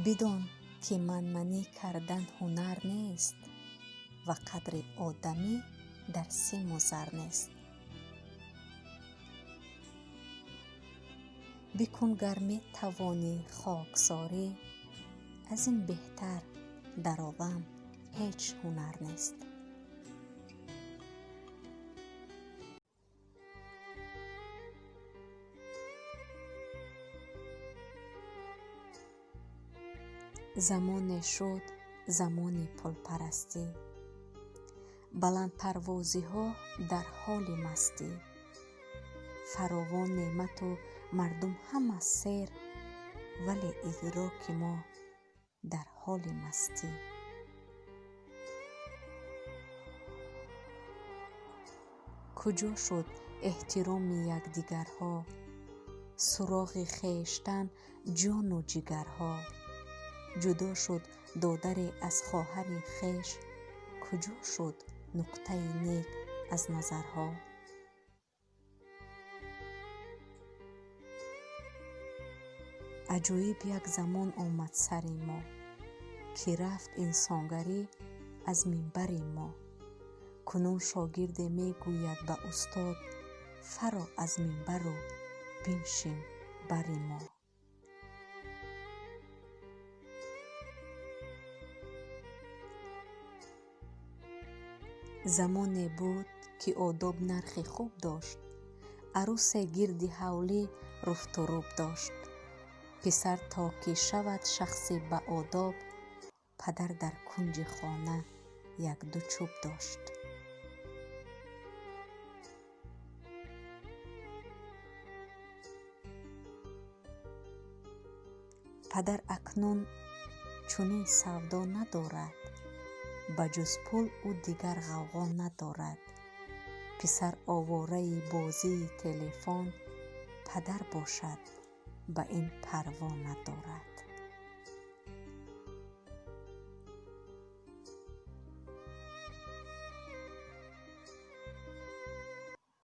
Бидон, ки манманӣ кардан ҳунар нест ва қадри одамӣ дар симу зар нест. Бикун, гар метавонӣ хоксорӣ, аз ин беҳтар дар олам ҳеҷ ҳунар нест. Замоне шуд замони пулпарастӣ, баландпарвозиҳо дар ҳоли мастӣ, фаровон неъмату мардум ҳама сер, вале идроки мо дар ҳоли мастӣ. Куҷо шуд эҳтироми якдигарҳо, суроғи хештан ҷону ҷигарҳо? Ҷудо шуд додаре аз хоҳари хеш, куҷо шуд нуқтаи нек аз назарҳо? Аҷоиб як замон омад сари мо, ки рафт инсонгарӣ аз минбари мо. Кунун шогирде мегӯяд ба устод, фаро аз минбару биншин бари мо. Замоне буд, ки одоб нархи хуб дошт, арӯсе гирди ҳавлӣ руфтуруб дошт. Писар то ки шавад шахси баодоб, падар дар кунҷи хона якду чӯб дошт. Падар акнун чунин савдо надорад, ба ҷуз пул ӯ дигар ғавғо надорад. Писар овораи бозии телефон, падар бошад, ба ин парво надорад.